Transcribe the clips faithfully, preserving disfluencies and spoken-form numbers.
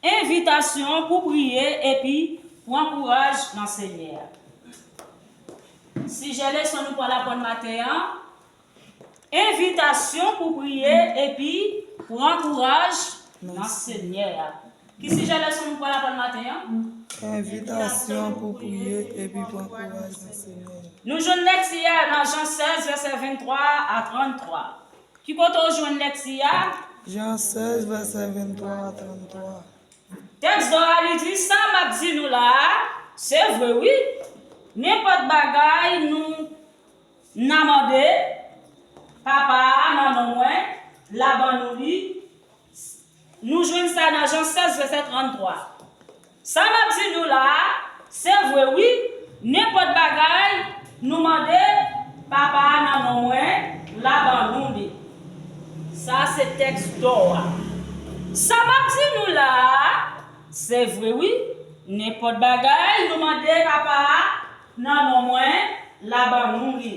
Envitasyon pou priye epi pran kouraj nan Senyè a. Sijè leson nou pou al aprann maten an, envitasyon pou priye epi pran kouraj nan Senyè a. Ki sijè leson nou pou al aprann maten an? Envitasyon pou priye epi pran kouraj nan Senyè a. Nou jwenn lèt sa a nan Jan sèz, vèsè venntwa a tranntwa. Ki kote w jwenn lèt sa a? Jan sèz, vèsè venntwa a tranntwa. Tèks dò a li di, sa m ap di nou la a, se vre wi. Nenpòt bagay nou n a mande Papa a nan non mwen, l a ban nou li. Nou jwenn sa nan Jan sèz, vèsè tranntwa. Sa m ap di nou la a, se vre wi, nenpòt bagay nou mande Papa a nan non mwen, l a ban nou li. Sa se tèks dò a. Sa m ap di nou la a, se vre wi, nenpòt bagay nou mande Papa a nan non mwen, l a ban nou li.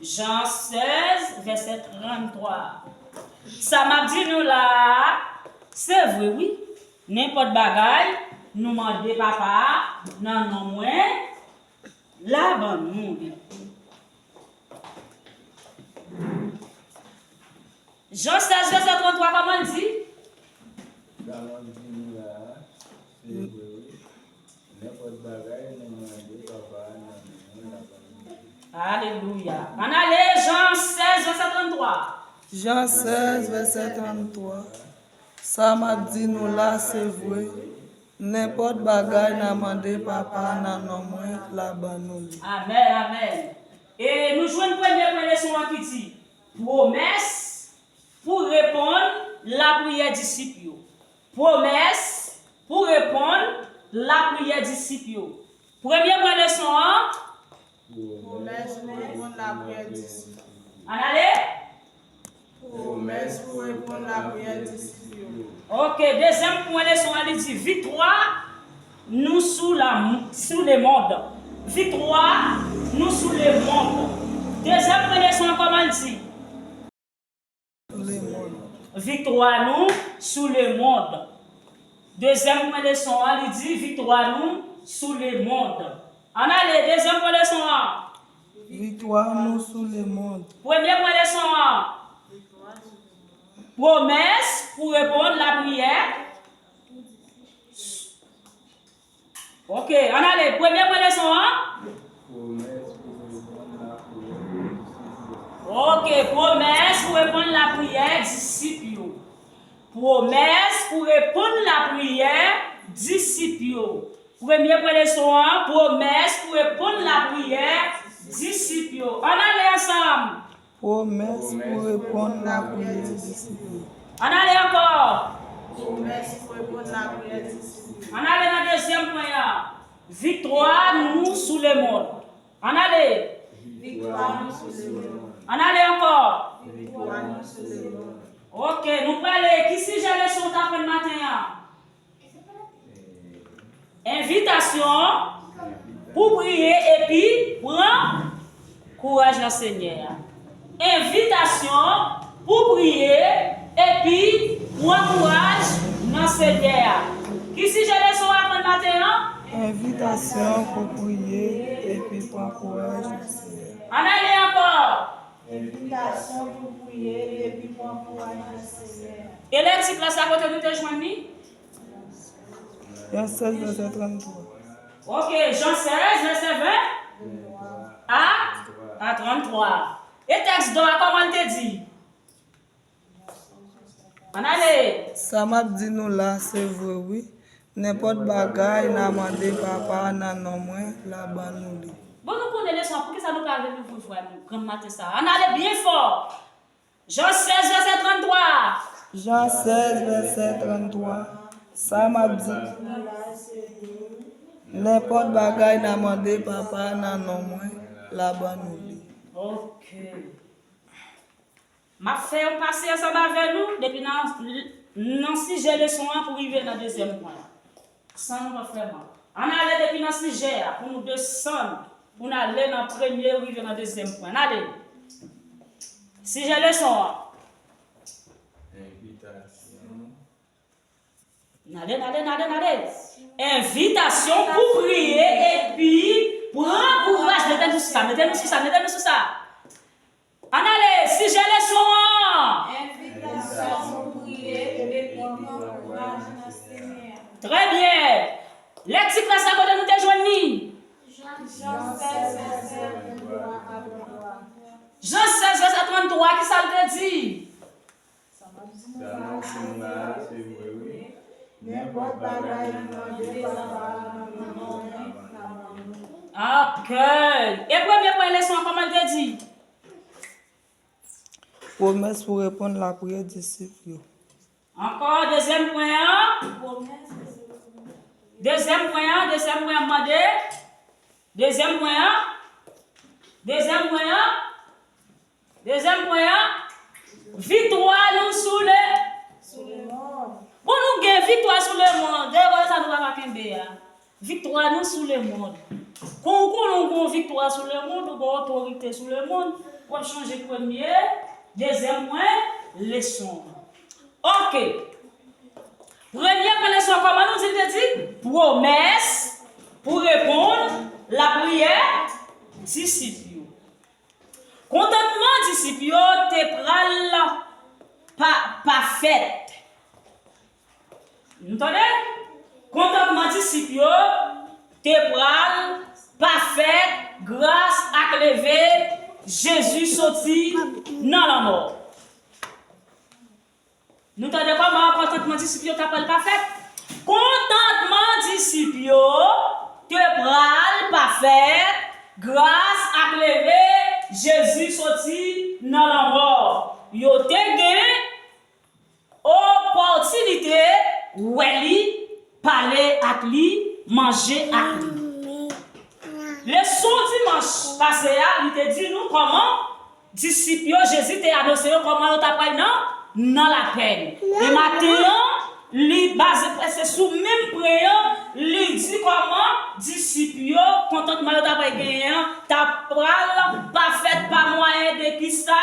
Jan sèz, vèsè tranntwa. Sa m ap di nou la a, se vre wi. Nenpòt bagay nou mande Papa a nan non mwen, l a ban nou li. Jan sèz, vèsè tranntwa, kòman l di? Sa m ap di nou la a, se vre wi. Nenpòt bagay nou mande Papa a nan non mwen, l a ban nou li. Alelouya. Ann ale, Jan sèz, vèsè tranntwa. Jan sèz, vèsè tranntwa. Sa m ap di nou la, se vre. Nenpòt bagay n a mande Papa a nan non mwen, l a ban nou li. Amèn, amèn. E nou jwenn premye pwen leson an ki di, pwomès pou reponn lapriyè disip yo. Pwomès pou reponn lapriyè disip yo. Premye pwen leson an. Pwomès pou reponn lapriyè disip yo. Ann ale. Pwomès pou reponn lapriyè disip yo. Ok, dezyèm pwen leson an li di, viktwa nou sou la, sou lemonn. Viktwa nou sou lemonn. Dezyèm pwen leson an kòman l di? Lemonn. Viktwa nou sou lemonn. Dezyèm pwen leson an, li di viktwa nou sou lemonn. Ann ale, dezyèm pwen leson an. Viktwa nou sou lemonn. Premye pwen leson an. Pwomès pou reponn lapriyè. Ok, ann ale. Premye pwen leson an. Pwomès pou reponn lapriyè disip yo. Ok, pwomès pou reponn lapriyè disip yo. Pwomès pou reponn lapriyè disip yo. Premye pwen leson an, pwomès pou reponn lapriyè disip yo. Ann ale ansanm. Pwomès pou reponn lapriyè disip yo. Ann ale ankò. Pwomès pou reponn lapriyè disip yo. Ann ale nan dezyèm pwen an. Viktwa nou sou lemonn. Ann ale. Viktwa nou sou lemonn. Ann ale ankò. Viktwa nou sou lemonn. Ok, nou prale. Ki sijè leson w t aprann maten an? Envitasyon pou priye epi pran kouraj nan Senyè a. Envitasyon pou priye epi pran kouraj nan Senyè a. Ki sijè leson w aprann maten an? Envitasyon pou priye epi pran kouraj nan Senyè a. Ann ale ankò. Envitasyon pou priye epi pran kouraj nan Senyè a. E lèt sa kote nou te jwenn li? Jan sèz, vèsè tranntwa. Ok, Jan sèz, vèsè ven a, a tranntwa. E tèks dò a, kòman l te di? Ann ale. Sa m ap di nou la, se vre wi. Nenpòt bagay n a mande Papa a nan non mwen, l a ban nou li. Bon, nou konnen leson an, poukisa nou pa vle louvri vwa nou granm maten sa a? Ann ale byen fò. Jan sèz, vèsè tranntwa. Jan sèz, vèsè tranntwa. Sa m ap di, nenpòt bagay n a mande Papa a nan non mwen, l a ban nou li. Ok. M ap fè yon pase ansanm avè nou, depi nan, nan sijè leson an pou rive nan dezyèm pwen an. San nou pa fè mal. Ann ale depi nan sijè a, pou nou desann, pou n ale nan premye, rive nan dezyèm pwen. Ann ale. Sijè leson an. Envitasyon. N ale, n ale, n ale, n ale. Envitasyon pou priye epi pran kouraj. Mete nou sou sa, mete nou sou sa, mete nou sou sa. Ann ale, sijè leson an. Envitasyon pou priye epi pran kouraj nan Senyè a. Trè byen. Lèt ti klas la, kote nou te jwenn li? Jan sèz, vèsè trannde twa. Jan sèz, vèsè trannde twa, ki sa l te di? Sa m ap di nou la, se vre, wi. Nenpòt bagay nou mande Papa a nan non mwen, l ap ban nou. Ok. E premye pwen leson an, kòman l te di? Pwomès pou reponn lapriyè disip yo. Ankò, dezyèm pwen an. Dezyèm pwen an, dezyèm pwen an, mande. Dezyèm pwen an. Dezyèm pwen an. Dezyèm pwen an. Viktwa nou sou le. Bon, nou gen viktwa sou lemonn. Dèyè sa nou pa ka kenbe a. Viktwa nou sou lemonn. Kon ou konnen ou gen viktwa sou lemonn, ou gen otorite sou lemonn, w ap chanje premye, dezyèm pwen leson an. Ok. Premye pwen leson an, kòman nou di l te di? Pwomès pou reponn lapriyè disip yo. Kontantman disip yo te pral pa, pafèt. Nou tande? Kontantman disip yo te pral pafèt gras ak leve Jezi soti nan lanmò. Nou tande kòman kontantman disip yo ta pral pafèt? Kontantman disip yo te pral pafèt gras ak leve Jezi soti nan lanmò. Yo te gen opòtinite wè li, pale ak li, manje ak li. Leson dimanch pase a, li te di nou kòman disip yo, Jezi te anonse yo kòman yo ta pral nan, nan lapenn. E maten an, li baze prèske sou menm pwen an, li di kòman disip yo, kontantman yo ta pral genyen an, ta pral pafèt pa mwayen de kisa?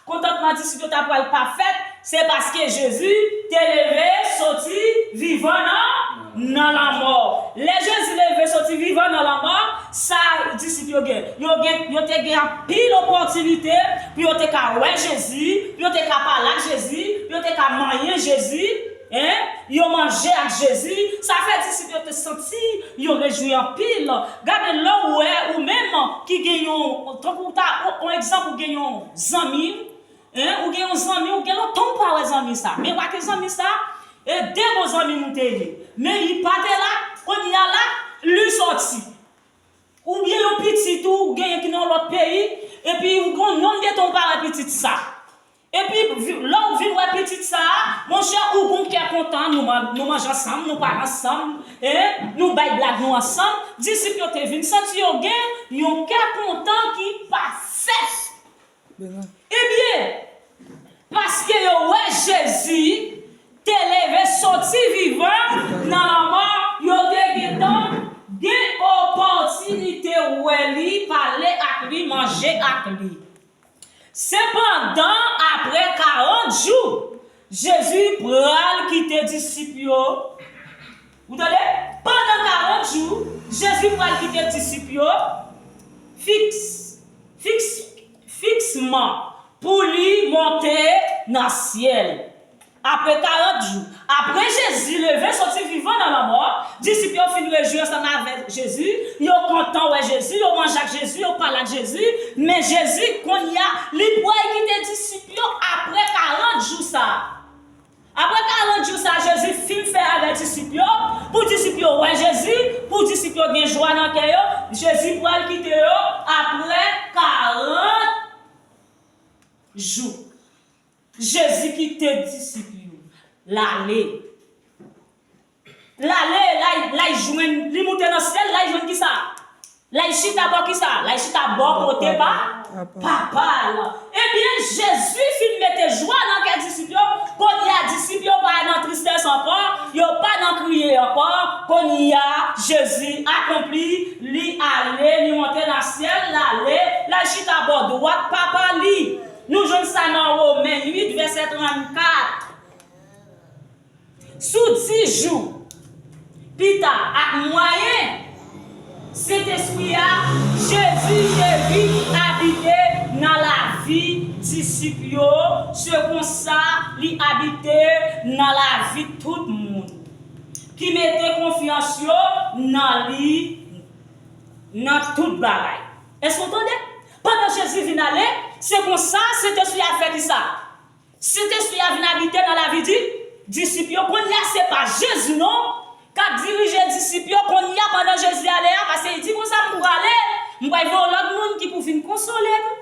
Kontantman disip yo ta pral pafèt, se paske Jezi te leve soti vivan nan, nan lanmò. Lè Jezi leve soti vivan nan lanmò, sa disip yo gen? Yo gen, yo te gen anpil opòtinite pou yo te ka wè Jezi, pou yo te ka pale ak Jezi, pou yo te ka manyen Jezi, en, yo manje ak Jezi. Sa fè disip yo te santi yo rejwi anpil. Gade, lè w wè ou menm ki gen yon, tankou w ta, yon, yon egzanp, ou gen yon zanmi, en, ou gen yon zanmi, ou gen lontan ou pa wè zanmi sa. Men w pa ke zanmi sa, e de bon zanmi nou te ye. Men li pa te la, kounye a la, li soti. Oubyen yon pitit ou, ou genyen ki nan yon lòt peyi, epi ou gen yon nonm de tan ou pa wè pitit sa. Epi, vi-, lè ou vin wè pitit sa a, monchè, ou gon kè kontan, nou man-, nou manje ansanm, nou pale ansanm, en, nou bay blag nou ansanm. Disip yo te vin santi yo gen yon kè kontan ki pafèt. Ebyen, paske yo wè Jezi te leve soti vivan nan lanmò, yo te gentan gen opòtinite wè li, pale ak li, manje ak li. Sepandan, apre karant jou, Jezi pral kite disip yo. Ou tande? Pandan karant jou, Jezi pral kite disip yo fiks, fiks, fiksman pou li monte nan syèl. Apre karant jou, apre Jezi leve soti vivan nan lanmò, disip yo fin rejwi ansanm avèk Jezi, yo kontan wè Jezi, yo manje ak Jezi, yo pale ak Jezi, men Jezi, kounye a, li pral kite disip yo apre karant jou sa a. Apre karant jou sa a, Jezi fin fè avèk disip yo, pou disip yo wè Jezi, pou disip yo gen jwa nan kè yo, Jezi pral kite yo apre karant jou. Jezi kite disip yo, l ale. L ale, l al, l al jwenn, li moute nan syèl, l al jwenn kisa? L al chita bò kisa? L al chita bò kote pa, Papa l. Ebyen, Jezi fin mete jwa nan kè disip yo. Kounye a, disip yo pa nan tristès ankò, yo pa nan kriye ankò. Kounye a, Jezi akonpli, li ale, li monte nan syèl, l ale, l al chita bò dwat Papa li. Nou jwenn sa nan Women uit, vèsè trannkat. Sou dis jou pita, ak mwayen Sentespri a, Jezi te vin abite nan lavi disip yo, se konsa li abite nan lavi tout moun ki mete konfyans yo nan li nan tout bagay. Èske w tande? Pandan Jezi vin ale, se konsa Sentespri a fè kisa? Sentespri a vin abite nan lavi di, disip yo. Kounye a, se pa Jezi non k ap dirije disip yo kounye a pandan Jezi ale a, paske li di konsa, "M prale, m pral voye yon lòt moun ki pou vin konsole nou.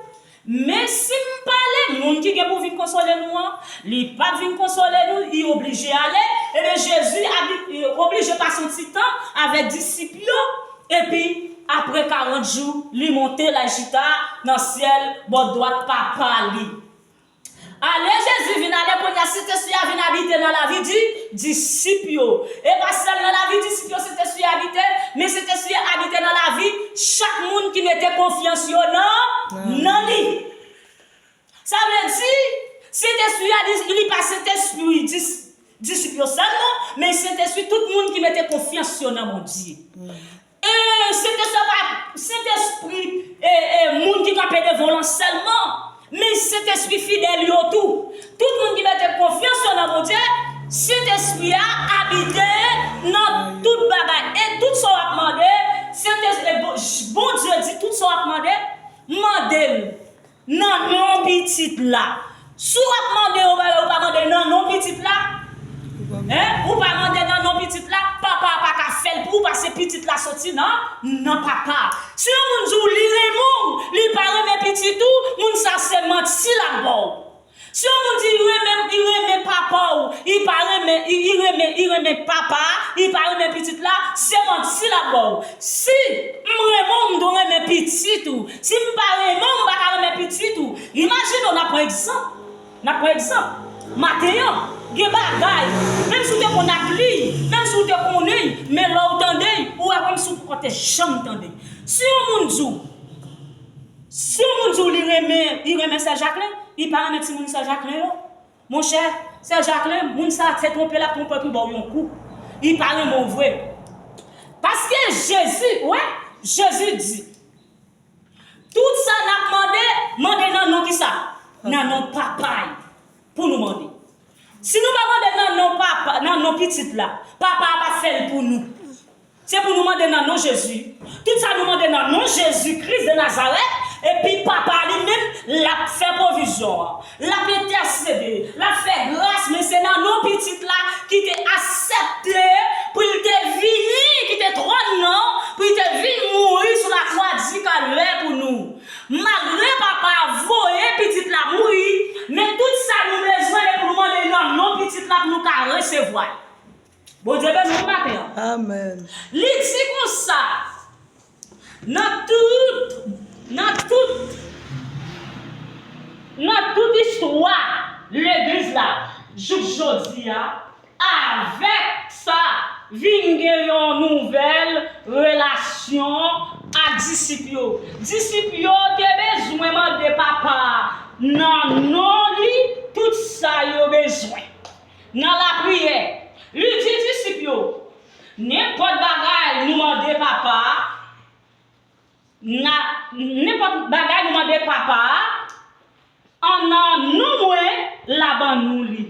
Men si m pa ale, moun ki gen pou vin konsole nou an, li p ap vin konsole nou, li oblije ale." Ebyen, Jezi abi- oblije pase yon ti tan avèk disip yo, epi apre karant jou, li monte, l al chita nan syèl, bò dwat Papa li. Ale, Jezi vin ale, kounye a, Sentespri a vin abite nan lavi di, disip yo. E pa sèl nan lavi disip yo Sentespri a abite, men Sentespri a abite nan lavi chak moun ki mete konfyans yo nan, nan li. Sa vle di, Sentespri a, li, li pa Sentespri dis- disip yo sèlman, men Sentespri tout moun ki mete konfyans yo nan Bondye. E Sentespri pa Sentespri e, e, moun ki kanpe devan w lan sèlman, men Sentespri fidèl yo tou. Tout moun ki mete konfyans yo nan Bondye, Sentespri a abite nan tout bagay. E tout sa w ap mande, Sentespri, e Bon- Bondye di tout sa w ap mande, mande l nan non Pitit la. Si w ap mande yon bagay, ou pa mande nan non Pitit la, hein? Ou pa mande nan non Pitit la, Papa a pa ka fè l pou ou, paske Pitit la soti nan, nan Papa a. Si yon moun di w li renmen w, li pa renmen Pitit ou, moun sa se manti l ap ba w. Si yon moun di li renmen, li renmen papa w, li pa renmen, li, li renmen, li renmen Papa a, li pa renmen Pitit la, se manti l ap ba w. Si m renmen w, m dwe renmen Pitit ou. Si m pa renmen w, m pa ka renmen Pitit ou. Imajine w, n ap pran egzanp. N ap pran egzanp. Maten an, gen bagay, menm si w te konn ap li, menm si w te konnen, men lè w tande, ou wè kòmsi w poko te janm tande. Si yon moun di w, si yon moun di w li renmen, li renmen sè Jacqueline, li pa renmen timoun sè Jacqueline yo. Monchè, sè Jacqueline, moun sa a te twonpe, l ap twonpe pou ba w yon kou. Li pa renmen w vre. Paske Jezi, wè, Jezi di, tout sa n ap mande, mande nan non kisa? Nan non Papa a pou nou mande. Si nou pa mande nan non Papa, nan non Pitit la, Papa a p ap fè l pou nou. Se pou nou mande nan non Jezi. Tout sa nou mande nan non Jezi Kris de Nazarèt, epi Papa li menm, l ap fè pwovizyon an. L ap entèsede, l ap fè gras, men se nan non Pitit la ki te aksepte pou l te vini, ki te twòn nan, pou l te vin mouri sou lakwa di Kalvè pou nou. Malgre Papa a voye Pitit la mouri, men tout sa nou bezwen, e pou nou mande nan non Pitit la pou nou ka resevwa l. Bondye beni w maten an. Amèn. Li di konsa, nan tout, nan tout, nan tout istwa legliz la, jouk jodi a, avèk sa, vin gen yon nouvèl relasyon ak disip yo. Disip yo te bezwen mande Papa a nan non li tout sa yo bezwen. Nan lapriyè, li di disip yo, nenpòt bagay nou mande Papa a, n a, nenpòt bagay nou mande Papa a, an nan non mwen, l a ban nou li.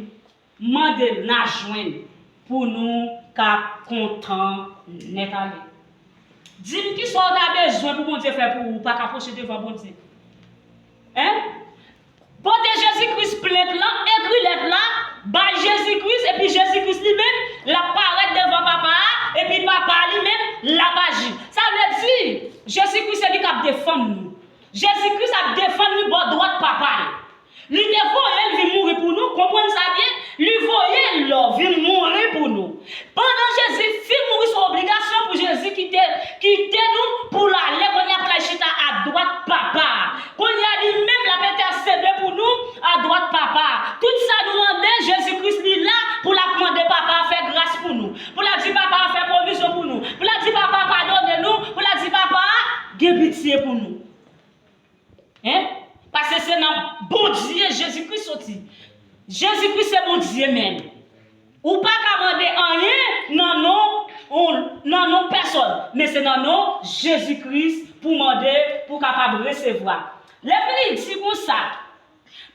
Mande l, n a jwenn, pou nou ka kontan nèt ale. Di m kisa w ta bezwen pou Bondye fè pou ou, ou pa ka pwoche devan Bondye. Hein? Pote Jezi Kris plent lan, ekri lèt la, bay Jezi Kris, epi Jezi Kris li menm, l ap parèt devan Papa a, epi Papa a li menm, l ap aji. Sa vle di, Jezi Kris se li k ap defann nou. Jezi Kris ap defann li bò dwat Papa l. Li te voye l vin mouri pou nou, konprann sa byen, li voye l vin mouri pou nou. Pandan Jezi fin mouri, se yon obligasyon pou Jezi kite, kite nou pou l ale, kounye a pou l al chita adwat Papa a. Kounye a li menm l ap entèsede pou nou adwat Papa a. Tout sa nou mande, Jezi Kris li la pou l ap mande Papa a fè gras pou nou, pou l ap di Papa a fè pwovizyon pou nou, pou l ap di Papa a padone nou, pou l ap di Papa a gen pitye pou nou. Hein? Paske se nan Bondye Jezi Kris soti. Jezi Kris se Bondye menm. Ou pa ka mande anyen nan non, ou, nan non pèsòn, men se nan non Jezi Kris pou mande, pou kapab resevwa. Lè fini di konsa,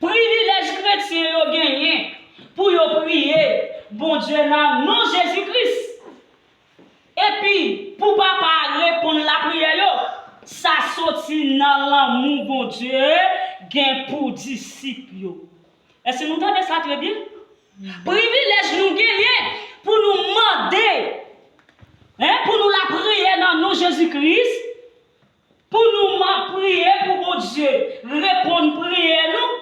privilèj kretyen yo genyen pou yo priye Bondye nan non Jezi Kris. Epi, pou Papa a reponn lapriyè yo, sa soti nan lanmou Bondye gen pou disip yo. Èske nou tande sa trè byen? Privilèj nou genyen pou nou mande, en, pou nou lapriyè nan non Jezi Kris, pou nou man-, priye pou Bondye reponn priyè nou.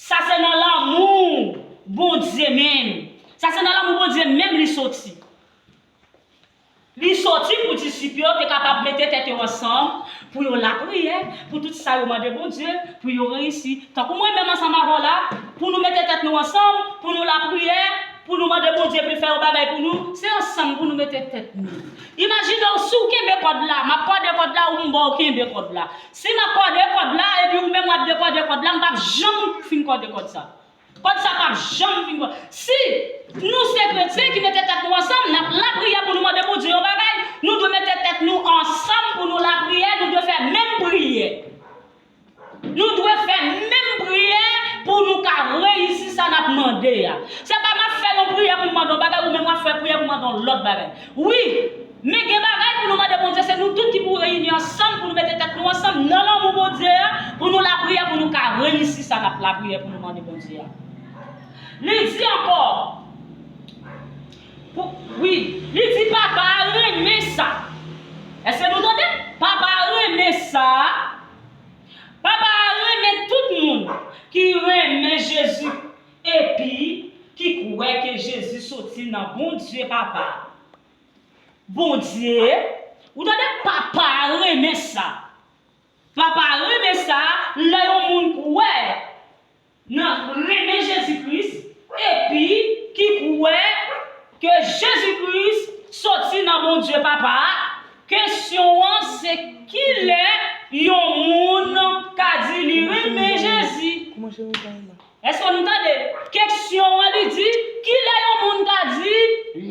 Sa se nan lanmou Bondye menm. Sa se nan lanmou Bondye menm li soti. Li soti pou disip yo te kapab mete tèt yo ansanm pou yo lapriyè, pou tout sa yo mande Bondye, pou yo reyisi. Tankou mwen menm ansanm avè w la, pou nou mete tèt nou ansanm, pou nou lapriyè, pou nou mande Bondye pou l fè yon bagay pou nou, se ansanm pou nou mete tèt nou. Imajine w, si w kenbe kòd la, m ap kòde kòd la, ou m ba w kenbe kòd la. Si m ap kòde kòd la, epi ou menm w ap dekòde kòd la, m p ap janm fin kòde kòd sa. Kòd sa p ap janm fin kòde. Si nou se kretyen ki mete tèt nou ansanm, n ap lapriyè pou nou mande Bondye yon bagay, nou dwe mete tèt nou ansanm pou nou lapriyè, nou dwe fè menm priyè. Nou dwe fè menm priyè pou nou ka reyisi sa n ap mande a. Se pa m ap fè yon priyè pou m mande yon bagay, ou menm w ap fè priyè pou mande yon lòt bagay. Wi, men gen bagay pou nou mande Bondye, se nou tout ki pou reyini ansanm, pou nou mete tèt nou ansanm nan lanmou Bondye a, pou nou lapriyè, pou nou ka reyisi sa n ap lapriyè pou nou mande Bondye a. Li di ankò, pou, wi, li di Papa a renmen sa. Èske nou tande? Papa a renmen sa. Papa a renmen tout moun ki renmen Jezi epi ki kwè ke Jezi soti nan Bondye Papa. Bondye, ou tande, Papa a renmen sa. Papa a renmen sa, lè yon moun kwè nan renmen Jezi Kris, epi ki kwè ke Jezi Kris soti nan Bondye Papa a, kesyon an se kilè yon moun ka di li renmen Jezi? Èske nou tande? Kesyon an li di, kilè yon moun ka di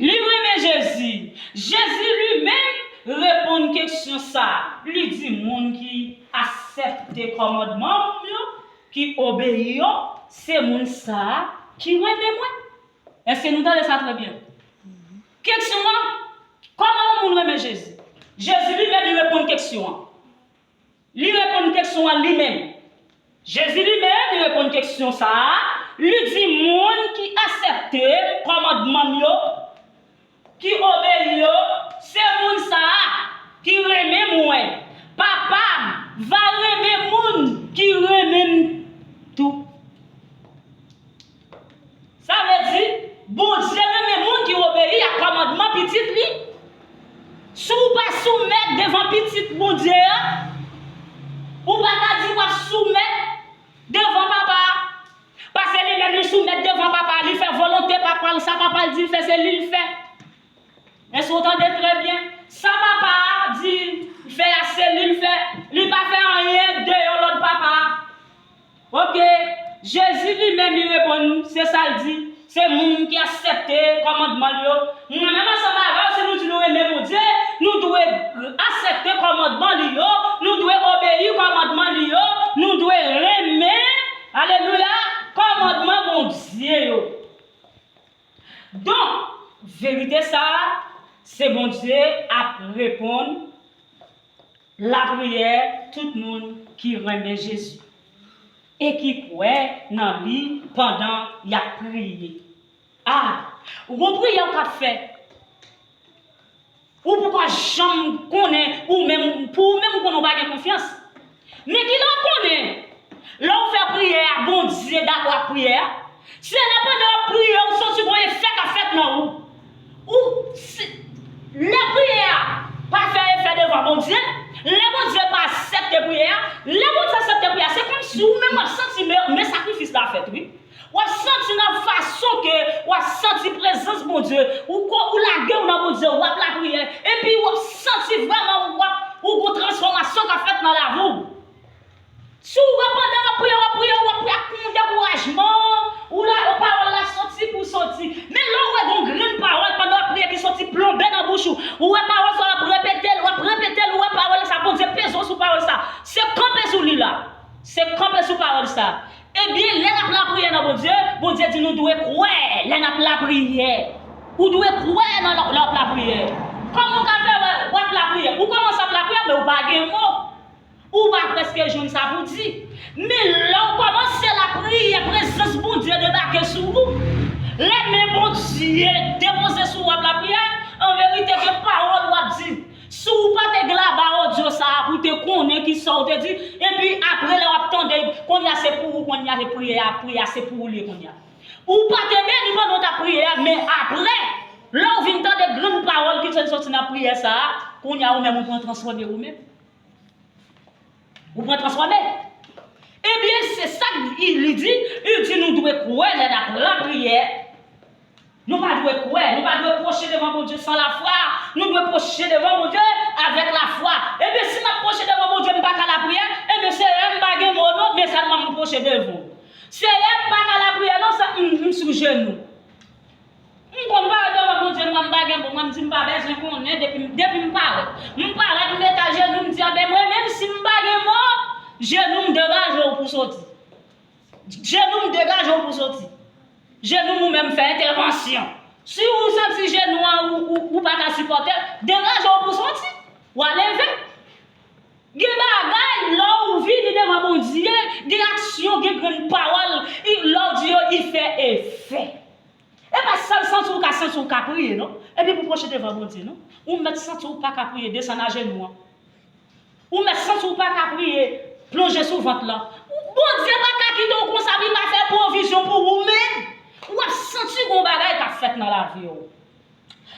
li renmen Jezi? Jezi li menm reponn kesyon sa a. Li di, moun ki aksepte kòmandman m yo, ki obeyi yo, se moun sa a ki renmen mwen. Èske nou tande sa trè byen? Kesyon an, kòman yon moun renmen Jezi? Jezi li menm li reponn kesyon an. Li reponn kesyon an li menm. Jezi li menm li reponn kesyon sa a. Li di, moun ki aksepte kòmandman m yo, ki obeyi yo, se moun sa a ki renmen mwen. Papa m va renmen moun ki renmen m tou. Sa vle di, Bondye renmen moun ki obeyi ak kòmandman Pitit li. Si w pa soumèt devan Pitit Bondye a, ou pa ka di w ap soumèt devan Papa a. Paske li menm li soumèt devan Papa a, li fè volonte Papa l, sa Papa l di l fè, se li l fè. Èske w tande trè byen? Sa Papa a di l fè a, se li l fè. Li pa fè anyen deyò lòd Papa a. Oke, Jezi li menm li reponn, se sa l di, se moun ki aksepte kòmandman l yo. Mwen menm ansanm avè w, si nou di nou renmen Bondye, nou dwe aksepte kòmandman li yo, nou dwe obeyi kòmandman li yo, nou dwe renmen, alelouya, kòmandman Bondye yo. Donk, verite sa a, se Bondye ap reponn lapriyè tout moun ki renmen Jezi e ki kwè nan li pandan y ap priye. A, ou gon priyè w k ap fè, ou poko janm konnen, ou menm, pou ou menm, ou konnen w pa gen konfyans. Men kilè w konnen, lè w fè priyè a, Bondye dakò ak priyè a? Se lè pandan w ap priye, ou santi gon efè k ap fèt nan ou. Ou, si, lè priyè a pa fè efè devan Bondye, lè Bondye pa aksepte priyè a, lè Bondye aksepte priyè a, se kòmsi ou menm w ap santi men, men sakrifis la fèt, wi. W ap santi nan fason ke w ap santi prezans Bondye, ou ko, ou lage w nan Bondye, w ap lapriyè, epi w ap santi vrèman w ap, ou gon transfòmasyon k ap fèt nan lavi w. Si w wè pandan w ap priye, w ap priye, w ap priye ak yon dekourajman, ou la, pawòl la soti pou soti. Men lè Ou wè pawòl sa, w ap repete l, w ap repete l, ou wè pawòl sa, Bondye peze w sou pawòl sa. Se kanpe sou li la. Se kanpe sou pawòl sa. Ebyen, lè n ap lapriyè nan Bondye, Bondye di nou dwe kwè lè n ap lapriyè. Ou dwe kwè nan lè, lè w ap lapriyè. Kòman w ka fè wè w ap lapriyè? Ou kòmanse ap lapriyè, men ou pa gen mo. Ou pa prèske jwenn sa pou di. Men lè w kòmanse lapriyè, prezans Bondye debake sou ou. Lè men Bondye depoze sou w ap lapriyè, an verite, gen pawòl w ap di. Si w pa te glaba odyo sa a pou te konnen ki sa w te di, epi apre lè w ap tande, kounye a se pou ou, kounye a se priyè a, priyè a se pou ou l ye kounye a. Ou pa te beni pandan w t ap priye a, men apre, lè w vin tande grenn pawòl ki te soti nan priyè sa a, kounye a ou menm ou pran transfòme ou menm. Ou pran transfòme. Ebyen, se sa k li, li di, li di nou dwe kwè lè n ap lapriyè. Nou pa dwe kwè, nou pa dwe pwoche devan Bondye san lafwa. Nou dwe pwoche devan Bondye avèk lafwa. Ebyen, si m ap pwoche devan Bondye, m pa ka lapriyè, ebyen, Seyè, m pa gen mo non, men sèlman m pwoche devan w. Seyè, m pa ka lapriyè non, sa, m, m sou jenou. M konn parèt devan Bondye, mwen m pa gen mo, mwen m di m pa bezwen konnen depi, depi m parèt. M parèt, m met ajenou, m di, anben, mwen menm si m pa gen mo, jenou m degaje w pou soti. Jenou m degaje w pou soti. Jenou m ou menm fè entèvansyon. Si ou santi jenou an ou, ou, ou pa ka sipòte, degaje w pou soti. W a leve. Gen bagay, lè w vini devan Bondye, gen aksyon, gen grenn pawòl, i, lè w di yo, i fè efè. E pa sèl santi w ka santi w ka priye, non. Epi pou pwoche devan Bondye, non. Ou mèt santi w pa ka priye, desann ajenou an. Ou mèt santi w pa ka priye, plonje sou vant lan. Bondye pa ka kite w konsa, li pa fè pwovizyon pou ou menm. W ap santi gon bagay k ap fèt nan lavi w.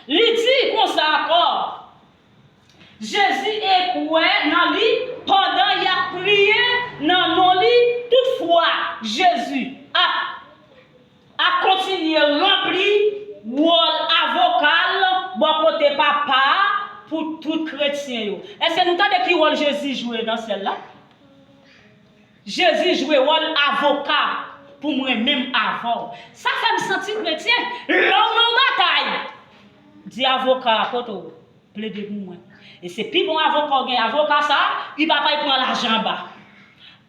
Li di konsa ankò, Jezi e kwè nan li pandan y ap priye nan non li. Toutfwa, Jezi ap, ap kontinye ranpli wòl avoka l bò kote Papa a pou tout kretyen yo. Èske nou tande ki wòl Jezi jwe nan syèl la? Jezi jwe wòl avoka pou mwen menm avè w. Sa fè m santi kretyen, lè w nan yon batay, di avoka a, kote w, plede pou mwen. E se pi bon avoka w gen, avoka sa, li pa pral pran lajan anba.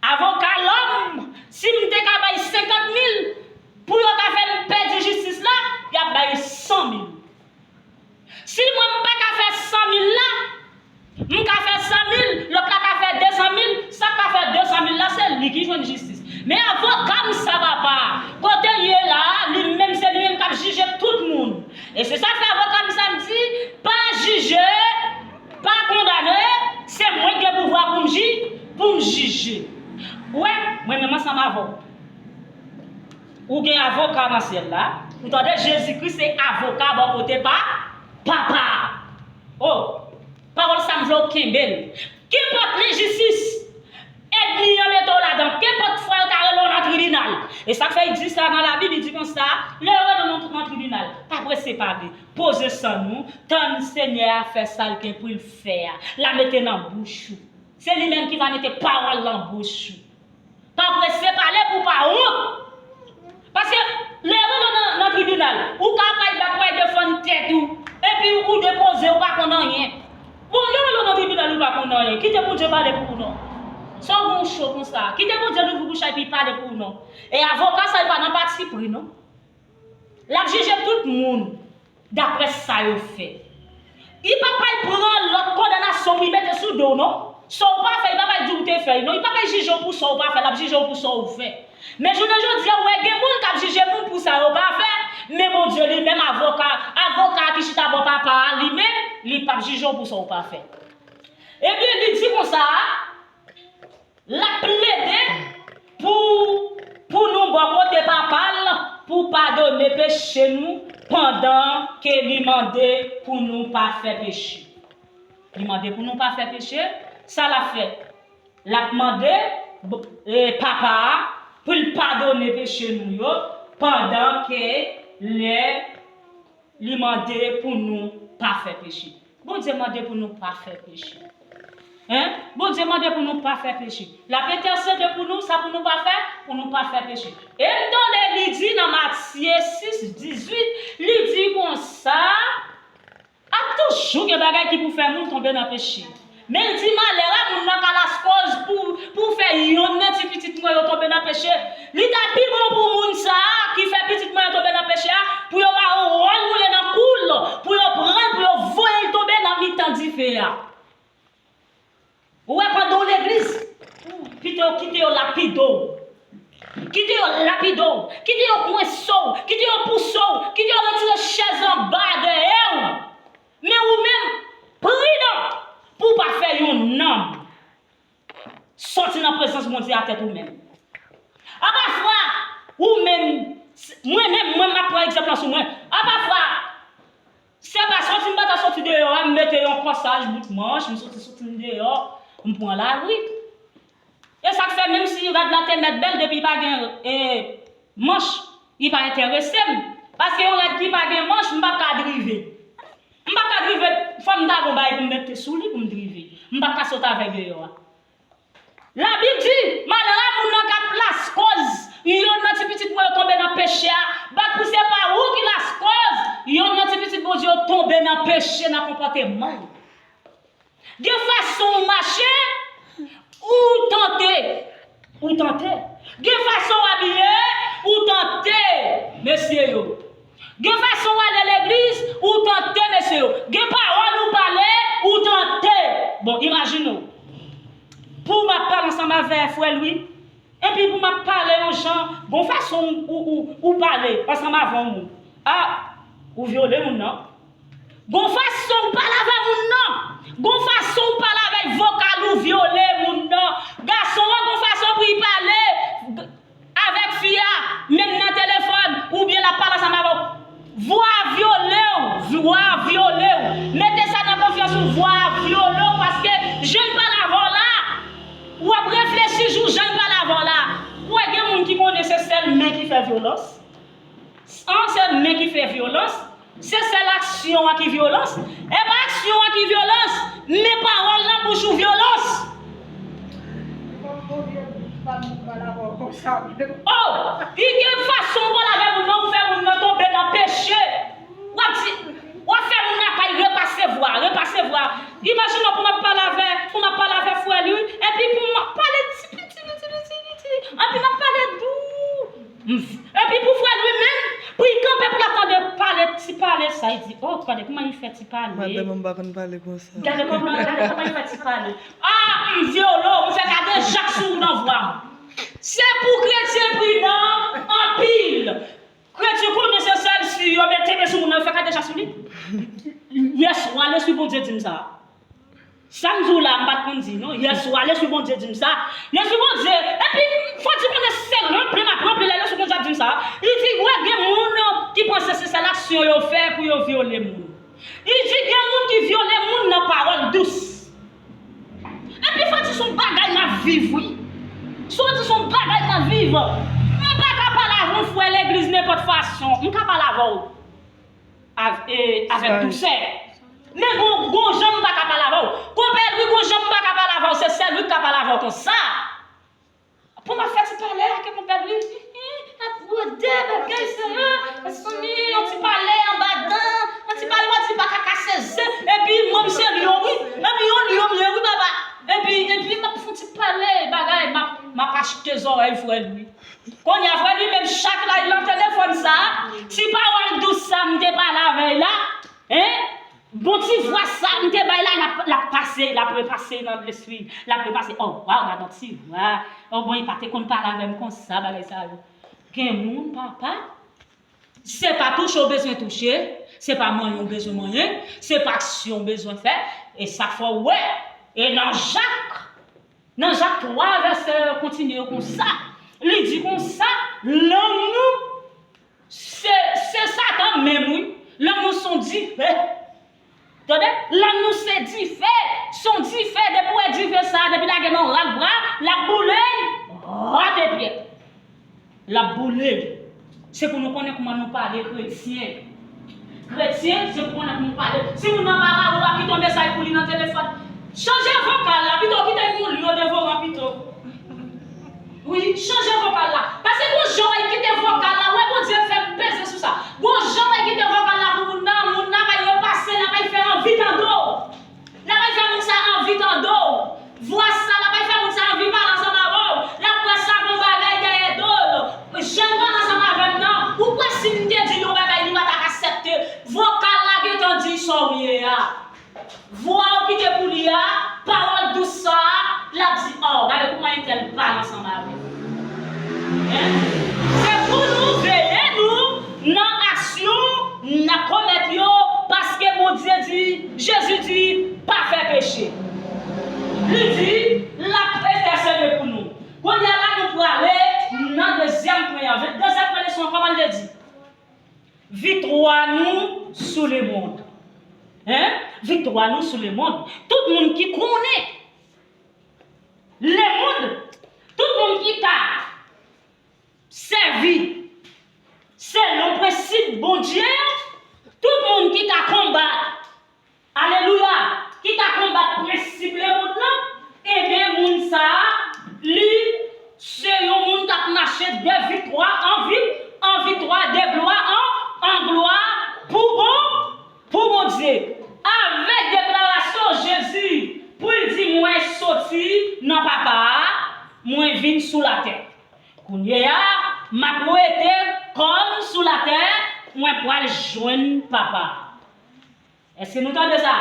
Avoka lòm, si m te ka bay senkant mil pou yo ka fè m pèdi jistis la, y ap bay san mil. Si mwen m pa ka fè san mil la, m ka fè san mil, lòt la ka fè de san mil, sa k ka fè de san mil la, se li ki jwenn jistis. Men avoka m sa, papa, kote l ye la, li menm se li menm k ap jije tout moun. E se sa k fè avoka m sa m di, pa jije, pa kondane, se mwen k gen pouvwa pou m ji-, pou m jije. Ou wè, mwen menm ansanm avè w. Ou gen avoka nan syèl la. Ou tande, Jezikri se avoka bò kote pa, Papa a. Oh, pawòl sa m vle w kenbe l. Kenpòt lenjistis ènmi an mete w ladan, kenpòt fwa yo ta rele w nan tribinal. E sa k fè li di sa nan Labib, li di konsa, lè yo rele w nan, nan tribinal, pa prese pale. Poze san nou, tann Senyè a fè sa l gen pou l fè a. L a mete nan bouch ou. Se li menm ki va mete pawòl nan bouch ou. Pa prese pale pou w pa wont. Paske lè yo rele w nan, nan tribinal, ou ka bay bak, w al defann tèt ou, epi ou depoze, ou pa konn anyen. Bon, yo rele w nan tribinal, ou pa konn anyen. Kite Bondye pale pou ou non. Sa w gen w cho konsa. Kite Bondye louvri bouch la epi pale pou ou non. E avoka sa, li pa nan patipri non. L ap jije tout moun daprè sa yo fè. Li p ap al pran lòt kondanasyon pou li mete sou do w non. Sa w pa fè, li p ap al di w te fè l non. Li p ap al jije w pou sa w pa fè, l ap jije w pou sa w fè. Men jounen jodi a, ou wè gen moun k ap jije moun pou sa yo pa fè, men Bondye li menm, avoka, avoka a ki chita bò Papa a, li menm, li p ap jije w pou sa w pa fè. Ebyen, li di konsa, l ap plede pou, pou nou bò kote Papa l pou padone peche nou pandan ke li mande pou nou pa fè peche. Li mande pou nou pa fè peche, sa l ap fè? L ap mande, e, Papa a pou l padone peche nou yo pandan ke lè li mande pou nou pa fè peche. Bondye mande pou nou pa fè peche. Hein? Bondye mande pou nou pa fè peche. L ap entèsede pou nou, sa pou nou pa fè, pou nou pa fè peche. E m tande li di nan Matye sis dizuit, li di konsa, ap tou Jou gen bagay ki pou fè moun tonbe nan peche. Men l di, malè a moun nan ka laskòz pou, pou fè yonn nan ti pitit mwen yo tonbe nan peche. Li ta pi bon pou moun sa a ki fè pitit mwen yo tonbe nan peche a, pou yo ba yon wòl woule nan kou l, pou yo pran l, pou yo voye l tonbe nan mitan dife a. Ou wè, pandan w legliz, pito w kite yo lapide w. Kite yo lapide w. Kite yo kwense w. Kite yo pouse w. Kite yo retire chèz anba dèyè w. Men ou menm, pridan pou w pa fè yon nanm sòti nan prezans Bondye a tèt ou menm. A pafwa, ou menm, mwen menm, mwen, m ap pran egzanp lan sou mwen. A pafwa, se pa sòti m pa ta sòti deyò a, m mete yon kòsaj bout manch, m sòti, sòti m deyò, m pran lari. E sa k fè, menm si rad la te mèt bèl, depi li pa gen, e, manch, li pa enterese m. Paske yon rad ki pa gen manch, m p ap ka drive. M p ap ka drive, fò m ta gon bagay pou m mete sou li pou m drive. M p ap ka sot avè l deyò a. Labib di, malè a moun nan k ap laskòz yonn nan ti pitit mwen yo tonbe nan peche a, bat pou se pa ou ki laskòz yonn nan ti pitit Bondye yo tonbe nan peche nan konpòteman w. Gen fason w mache, ou tante, ou tante. Gen fason w abiye, ou tante, mesye yo. Gen fason w ale legliz, ou tante, mesye yo. Gen pawòl ou pale, ou tante. Bon, imajine w. Pou m ap pale ansanm avè frè Lwi, epi pou m ap pale yon jan, gon fason ou, ou, ou pale ansanm avè yon moun. A, ou vyole moun nan. Gon fason w pale avè moun nan. Gon fason w pale avèk vokal ou vyole moun nan. Gason an gon fason pou l pale avèk fi a, menm nan telefòn, oubyen l ap pale ansanm avè w. Vwa vyole w, vwa vyole w. Mete sa nan konsyans ou, vwa vyole w, paske jan l pale avè w la, w ap reflechi jou jan l pale avè w la. Ou wè gen moun ki konnen se sèl men ki fè vyolans. An, se men ki fè vyolans. Se sèl aksyon an ki vyolans. E pa aksyon an ki vyolans, men pawòl nan bouch ou vyolans. Oh, li gen fason w pale avè moun nan, ou fè moun nan tonbe nan peche. W ap di, w ap fè moun nan pa repase vwa, repase vwa. Imajine w pou m ap pale avè, pou m ap pale avè frè Lwi, epi pou m ap pale ti piti, piti, piti, piti, epi m ap pale dou. Epi pou frè Lwi menm, pou l kanpe pou l ap tande pale, ti pale sa, li di, oh, gade kòman li fè ti pale. Madanm an pa konn pale konsa. Gade kòman, gade kòman li fè ti pale. Ah, m vyole w, m fè kadejak sou ou nan vwa m. Se pou kretyen pridan anpil. Kretyen konnen se sèl si yo mete men sou moun nan, yo fè kadejak sou li. Yèswa, Lespri Bondye di m sa. Sa m di w la, m pa t konn di non. Yèswa, Lespri Bondye di m sa. Lespri Bondye, epi, fò di konnen se ranpli m ap ranpli lè Lespri Bondye ap di m sa. Li di, wè, gen moun ki panse se sèl aksyon yo fè pou yo vyole moun. Li di, gen moun ki vyole moun nan pawòl dous. Epi, fò di se yon bagay m ap viv, wi. Fò di se yon bagay m ap viv. M pa ka pale avè yon frè legliz nenpòt fason. M ka pale avè w. Av-, e, avèk dousè. Men gon, gon jan m pa ka pale avè w. Konpè Lwi, gon jan m pa ka pale avè w. Se sèl Lwi k ka pale avè w konsa. Pou m ap fè ti pale ak konpè Lwi, ap bwode bagay sa yo. Mezanmi, yon ti pale anba dan, yon ti pale, yon ti pa ka kase zen. Epi mwen, m se lyon, wi. Epi yon lyon, m ye, wi, papa. Epi, epi m ap fè yon ti pale, bagay, m ap, m ap achte zòrèy frè Lwi. Kounye a, frè Lwi menm chak lè l nan telefòn sa, ti pawòl dous sa m te pale avè l la, hein? Bon ti vwa sa m te bay la, l ap, l ap pase, l ap repase nan lespri, l ap repase. Oh, waw, gad yon ti vwa. Oh, bon, li pa te konn pale avè m konsa, bagay sa yo. Gen moun, papa, se pa touche w bezwen touche, se pa manyen w bezwen manyen, se pa aksyon w bezwen fè, e sa fè w wè. E nan Jak, Nan Jak twa, vèsè kontinye konsa. Li di konsa, lanmou, se, se Satan menm, wi. Lanmou se yon dife. Tande? Lanmou se dife. Se yon dife, depi w wè dife sa, depi lage nan rak bwa, l ap boule, rate pyè. L ap boule. Se pou nou konnen kòman nou pale kretyen. Kretyen, se pou konnen pou nou pale. Si moun nan pa ba ou, w ap kite yon mesaj pou li nan telefòn. Chanje vokal la, pito w kite yon lyon devoran pito. Wi, chanje vokal la. Paske gon jan w al kite vokal la, wè Bondye fè m peze sou sa. Gon jan w al kite vokal la pou moun nan, moun nan pa repase, l ap fè anvi tande w. Vwa ou kite pou li a, pawòl dous sa a, l ap di, "Oh, gade kouman entèl pale ansanm avè m." Hein? Se pou nou veye nou nan aksyon n ap komèt yo, paske Bondye di, Jezi di, pa fè peche. Li di, l ap entèsede pou nou. Kounye a la, nou prale nan dezyèm pwen an. Dezyèm pwen leson an, kòman l te di? Viktwa nou sou lemonn. Hein? Viktwa nou sou lemonn. Tout moun ki konnen lemonn, tout moun ki ka sèvi selon prensip Bondye yo, tout moun ki ka konbat, alelouya, ki ka konbat prensip lemonn nan, ebyen, moun sa a, li se yon moun k ap mache de viktwa an vi-, an viktwa, de glwa an, an glwa pou Bon-, pou Bondye. Avèk deklarasyon Jezi pou l di, "Mwen soti nan Papa a, mwen vin sou latè." Kounye a, m ap wete kò m sou latè, mwen pral jwenn Papa a. Èske nou tande sa?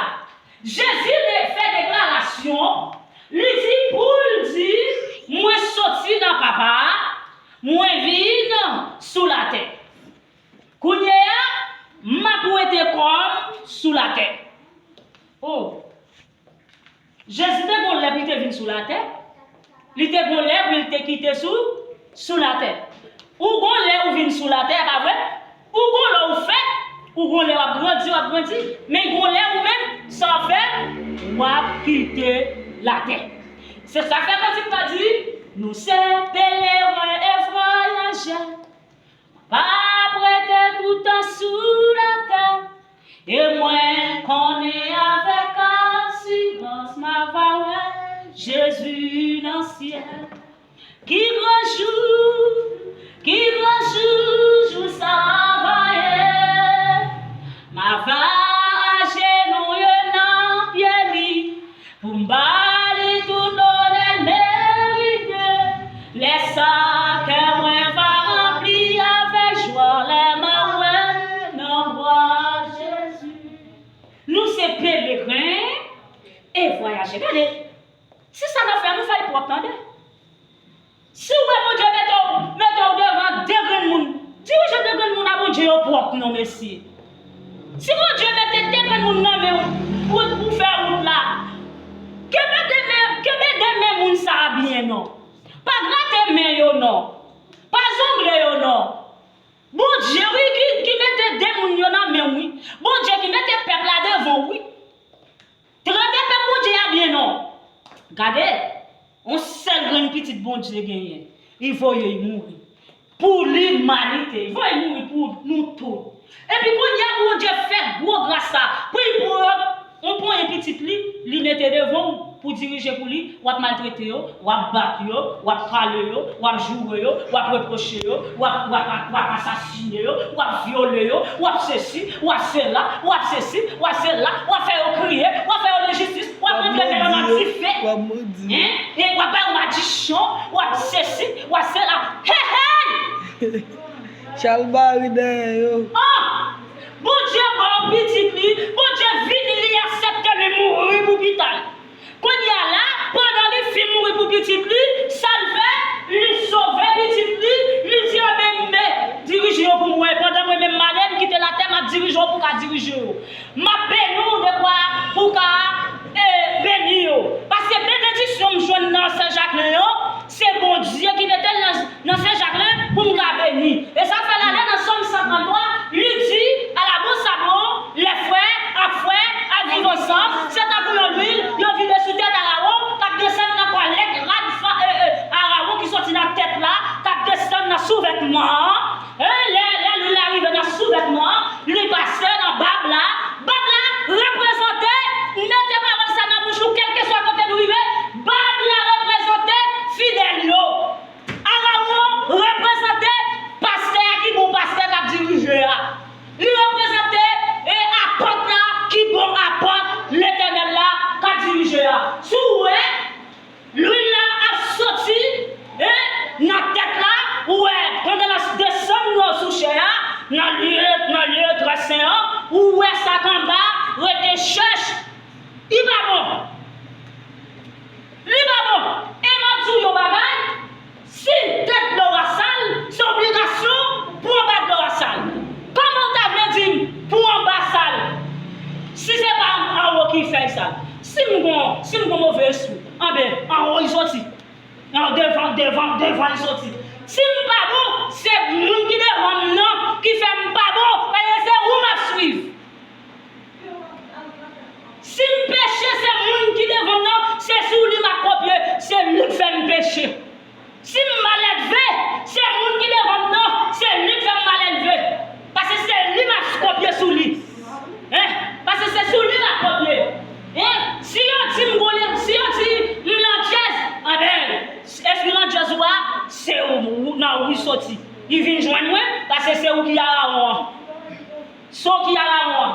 Jezi de-, fè deklarasyon, li di pou l di, "Mwen soti nan Papa a, mwen vin sou latè. Kounye a, m ap wete kò m sou latè." Oh! Jezi te gon lè pou li te vin sou latè. Li te gon lè pou li te kite sou, sou latè. Ou gon lè ou vin sou latè, pa vre? Ou gon lè ou fèt, ou gon lè w ap grandi, w ap grandi, men gon lè ou menm, sa w ap fè, w ap kite latè. Se sa k fè kantik la di, nou se pelerin e vwayajè. Pa prete toutan sou latè, e mwen konnen avèk asirans m ava wè Jezi nan syèl. Ki gran jou, ki gran jou, jou sa va ye. M ava ajenouye nan pye li, pou m ba li tout lonè l merite. Lè sa a, kè mwen va ranpli avèk jwa, lè m a wè nan bra Jezi. Nou se pelerin e vwayajè. Gade, si sa n ap fè, nou fè l pwòp, tande. Si w wè Bondye mete w, mete w devan de grenn moun, dirije de grenn moun a Bondye yo pwòp non, mesye. Si Bondye mete de grenn moun nan men w pou, pou fè wout la, kenbe de men, kenbe de men moun sa a byen non. Pa grate men yo non. Pa zongle yo non. Bondye wi ki, ki mete de moun yo nan men w wi. Bondye ki mete pèp la devan w wi. Trete pèp Bondye a byen non. Gade, yon sèl grenn pitit Bondye genyen, li voye l mouri pou limanite, li voye l mouri pou nou tout. Epi kounye a Bondye fè gwo gras sa, pou l pran yon ponyen pitit li, li mete devan w pou dirije pou li, w ap maltrete yo, w ap bat yo, w ap pale yo, w ap joure yo, w ap repwoche yo, w ap, w ap, w ap asasine yo, w ap vyole yo, w ap sesi, w ap sela, w ap sesi, w ap sela, w ap fè yo kriye, w ap fè yo lenjistis, w ap rantre men yo nan dife. Hein? E w ap ba yo madichon, w ap sesi, w ap sela. Hey, hey! Chalbari dèyè yo. Ah! Bondye ba w pitit li, Bondye vini, li aksepte li mouri pou pita l. Kounye a la, pandan li fin mouri pou pitit li, sa l fè? Li sove pitit li, li di, "Anben, men, dirije yo pou mwen. Pandan mwen menm m ale, m kite latè, m ap dirije w pou w ka dirije yo. M ap beni w dekwa pou w ka, e, beni yo." Paske benediksyon m jwenn nan Sen Jaklen an, se Bondye ki mete l nan, nan Sen Jaklen pou m ka beni. E sa fè l ale nan Sòm san tranntwa, li di, "Alabon sa bon, lè frè ak frè ap viv ansanm, se tankou yon lwil yo vide sou tèt Arawon, k ap desann nan twalèt rad fa-, e, e, Arawon ki sòti nan tèt la, k ap desann nan souvètman an." E lè, lè lwil la rive nan souvètman an, li pase nan bab la. Bab la reprezante, mete pawòl sa nan bouch ou, kèlkeswa kote nou rive, bab la reprezante fidèl yo. Arawon reprezante pastè a ki bon pastè k ap dirije a. Li reprezante, e, apot la ki bon apot Letènèl la k ap dirije a. Si w wè lwil la ap soti, e, nan tèt la, ou wè, pandan l ap desann nan sou chè a, nan lye, nan lye trè sen an, ou wè sa k anba rete chèch. Li pa bon. Li pa bon. E m ap di w yon bagay, si tèt dlo a sal, se obligasyon pou anba dlo a sal. Kòman w ta vle di m pou anba sal? Si se pa anwo ki fè l sal. Si m gon, si m gon move espri, anben, anwo li soti. Nan devan, devan, devan li soti. Si m pa bon, se moun ki devan m nan ki fè m pa bon, paske se ou m ap swiv. Si m peche, se moun ki devan m nan, se sou li m ap kopye, se li k fè m peche. Si m malelve, se moun ki devan m nan, se li k fè m malelve. Paske se li m ap kopye sou li. Hein? Paske se sou li m ap kopye. Hein? Si yo di m konnen, si yo di m landjèz, anben, espri landjèz ou a, se ou, ou, nan ou li soti. Li vin jwenn mwen, paske se ou ki arawon an. Se ou ki arawon an.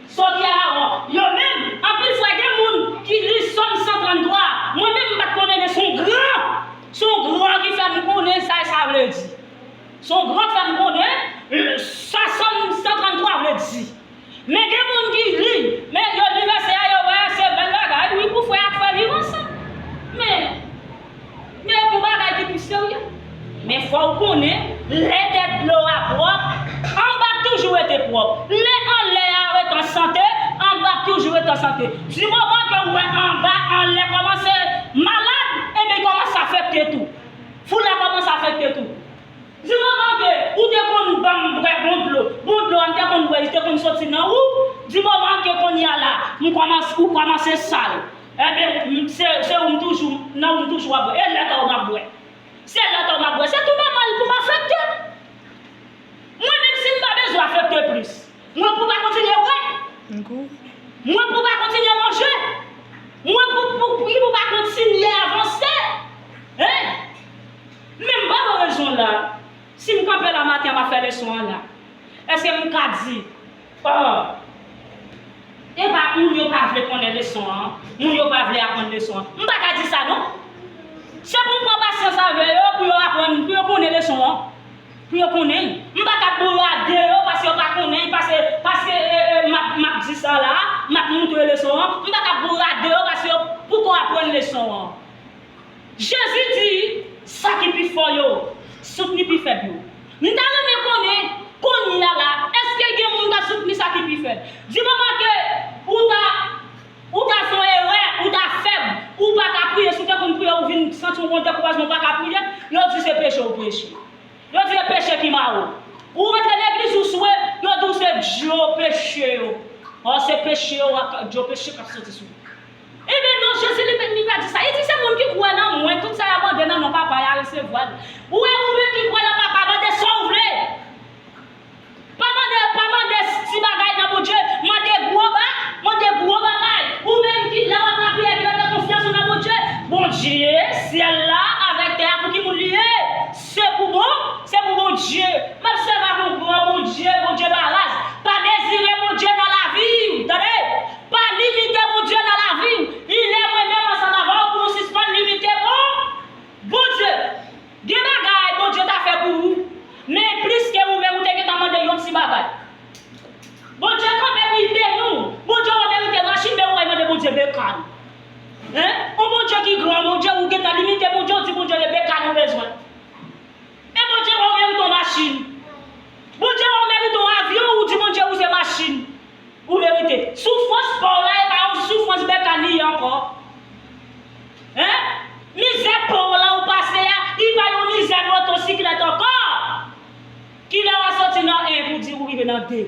Se ou ki arawon an. Yo menm, anpil fwa, gen moun ki li Sòm san tranntwa. Mwen menm, m pa t konnen, men se yon gran, se yon gran ki fè m konnen sa, sa vle di. Se yon gran k fè m konnen, eh, sa Sòm san tranntwa vle di. Men gen moun ki li, men yo li vèsè a, yo wè se bèl bagay, wi, pou frè ak frè viv ansanm. Men, men yon bagay ki pi serye. Men fò w konnen, lè tèt dlo a pwòp, anba ap toujou rete pwòp. Lè anlè a ret an sante, anba ap toujou ret an sante. Di moman ke w wè anba, anlè kòmanse malad, ebyen, kòmanse afekte tou. Foul la kòmanse afekte tou. Di moman ke ou te konn ban m bwè bon dlo, bon dlo a m te konn bwè, li te konn soti nan ou, di moman ke kounye a la, m kòmanse, ou kòmanse sal. Enben, m, se, se ou m toujou, nan ou m toujou ap bwè. E lè sa ou m ap bwè. Se lè sa ou m ap bwè. Se tou nòmal pou m afekte. Mwen menm si m pa bezwen afekte plis. Mwen pou pa kontinye bwè. Mwen pou pa kontinye manje. Mwen pou, pou, pou, pou pa kontinye avanse. Hein? Men m pa wè rezon la. Si m kanpe la maten an, m ap fè leson an la. Èske m ka di, oh, e pa moun yo pa vle konnen leson an, moun yo pa vle aprann leson an. M pa ka di sa non. Se pou m pran pasyans avè yo, pou yo aprann, pou yo konnen leson an. Pou yo konnen. M pa ka brade yo paske yo pa konnen, paske, paske, eh, eh, m ap, m ap di sa la, m ap montre leson an. M pa ka brade yo paske yo poko aprann leson an. Jezi di, sa ki pi fò yo, soutni pi fèb yo. M ta renmen konnen, kounye a la, èske gen moun k ap soutni sa ki pi fèb? Di moman ke ou ta, ou ta fè yon erè, ou ta fèb, ou pa ka priye, si w te konn priye, ou vin santi w gon dekourajman, ou pa ka priye, yo di se peche ou peche. Yo di e peche ki mare w. Ou rantre legliz ou swe, yo di w se dyo peche yo. Ò, se peche yo, ak dyo peche k ap soti sou ou. Ebyen non, Jezi li menm li pa di sa. Li di se moun ki kwè nan mwen, tout sa y ap mande nan non Papa, y a resevwa l. Ou wè, ou menm ki kwè nan Papa, mande sa w vle. Pa mande, pa mande ti bagay nan Bondye, mande gwo ba, mande gwo bagay. Ou menm ki lè w ap lapriyè, ki mete konfyans ou nan Bondye, Bondye, syèl la avèk tè a, pou ki moun li ye? Se pou bon, se pou Bondye. M ap sèvi ak yon gran Bondye, Bondye pa raz. Pa mezire Bondye nan lavi w, tande? Pa limite Bondye nan lavi w. Li lè mwen menm ansanm avè w pou nou sispann limite bon, Bondye. Gen bagay Bondye ta fè pou ou, men plis ke ou menm ou te gentan mande yon ti bagay. Bondye kanpe pou l beni w. Bondye ou merite machin, men ou al mande Bondye bekàn. Hein? Yon Bondye ki gran, Bondye ou gentan limite Bondye, ou di Bondye se bekàn ou bezwen. Men Bondye ou merite yon machin. Bondye ou merite yon avyon, ou di Bondye ou se machin. Ou merite. Soufrans pa w la, e pa yon soufrans bekàn li ye ankò. Hein? Mizè pa w la ou pase a, li pa yon mizè motosiklèt ankò. Kilè w a soti nan en pou di ou rive nan de?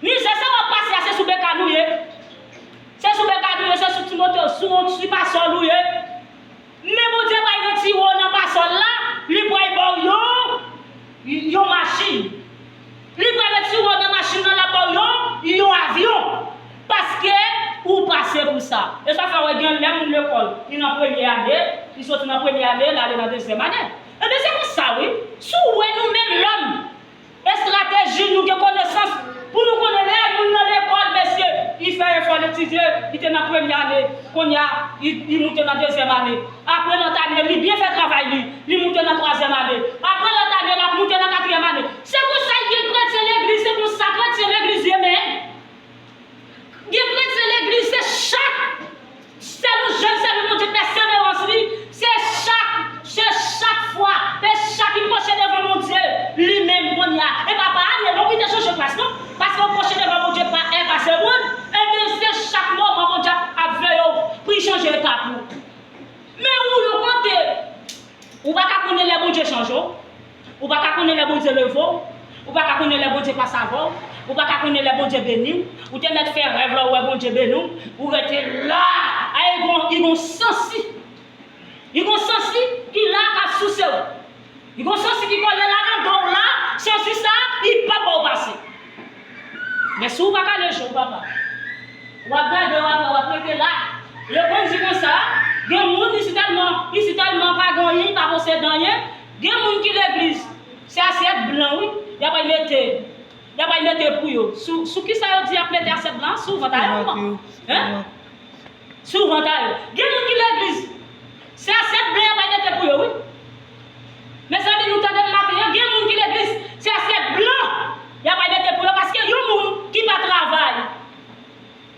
Mizè sa w ap pase a, se sou bekàn ou ye. Se sou bekàn ou ye, se sou ti moto, sou yon ti pasòl ou ye. Men Bondye pral retire w nan pasòl la, li pral ba w yon, yon machin. Li pral retire w nan machin nan, l ap ba w yon, yon avyon. Paske ou pase pou sa. E sa fè w wè gen lè moun lekòl, li nan premye ane, li soti nan premye ane, l ale nan dezyèm ane. Ebyen, se konsa, wi. Si w wè nou menm lòm, estrateji nou, gen konesans pou nou konnen lè moun nan lekòl, mesye, li fè efò, li etidye, li te nan premye ane, kounye a, li, li moute nan dezyèm ane. Apre lòt ane, li byen fè travay li, li moute nan twazyèm ane. Apre lòt ane, l ap moute nan katriyèm ane. Se konsa gen kretyen legliz, se konsa kretyen legliz ye, men. Gen kretyen legliz, se chak Ou pa ka konnen lè Bondye beni w. Ou te mèt fè rèv la, ou wè Bondye beni w. Ou rete la. Ay, li gon, li gon sansi. Li gon sansi ki la k ap souse w. Li gon sansi ki kole la nan do w la. Sansi sa, li p ap ba w pase. Men si w pa kale je w, papa, w ap gade, w ap, w ap rete la. Yo konn di konsa, gen moun, li sitèlman, li sitèlman pa gen anyen, li pa posede anyen. Gen moun ki legliz, se asyèt blan, wi, y ap al mete. Y ap al mete pou yo. Sou, sou kisa yo di y ap mete asyèt blan? Sou vant a yo, kòman? Hein? Sou vant a yo. Gen moun ki legliz, se asyèt blan y ap al mete pou yo, wi. Mezanmi, nou tande m maten an, gen moun ki legliz, se asyèt blan y ap al mete pou yo, paske yon moun ki pa travay,